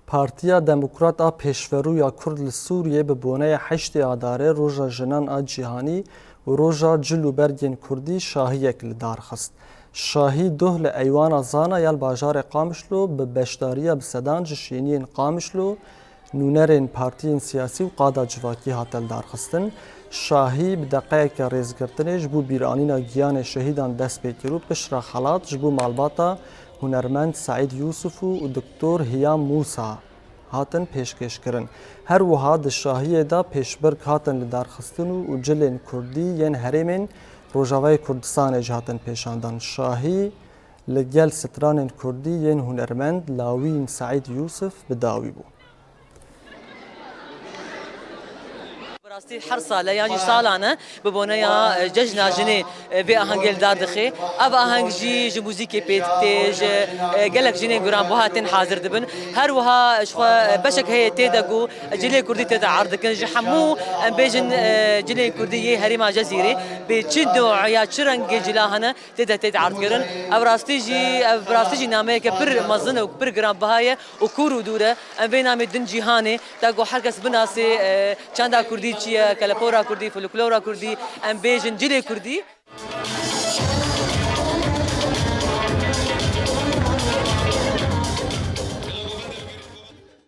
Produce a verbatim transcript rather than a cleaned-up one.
Partiya Demokrat a Pêşverû ya Kurd li Sûriyê bi boneya heştê Adarê Roja Jinan a Cîhanî û Roja Cil û Bergên Kurdî şahiyek li dar xist. Şahî doh li Eywana Zana ya li bajarê Qamişlo bi beşdariya bi sedan ji şêniyên Qamişlo, nûnerên partiyên siyasî û qada civakî hate lidarxistin. Şahî bi deqeyeke rêzgirtinê ji bo bîranîna giyanê şehîdan dest pê kir û piştre xelat ji bo malbata hunermend Seîd Yûsif û, û Doktor Hiyam Mûsa hatin pêşkêşkirin. Her wiha di şahiyê de pêşbirk hatin lidarxistin û, û cilên kurdî yên herêmên Rojavayê Kurdistanê jî hatin pêşandan. Şahî li gel stranên kurdî yên hunermend Lawîn Seîd Yûsif bi dawî bû. Bi rastî her sal e, yan jî salan e, bi boneya, e, cejna jinê, e, vê ahengê li dar dixe. Ev aheng jî ji muzîkê pê tê, ji, e, gelek jinên giranbuha tên hazir dibin. Her wiha ji xwe, e, beşek heye tê de ku cilê kurdî tê de erd dikin. Ji hemû, em bêjin, e, cilên kurdî yê herêma Cezîrê, bê çi noya, çi rengê cila hene, tê de tê de erdkirin. Ev rastî jî, ev bi rastî jî nameyeke pir mezin û pir giranbiha ye û kûr û dûr e. Em vê namê din cîhanê, ta ku her kes binasê, e, çanda kurdî çi ye, kelepora kurdî, folklora kurdî, em bêjin cilê kurdî.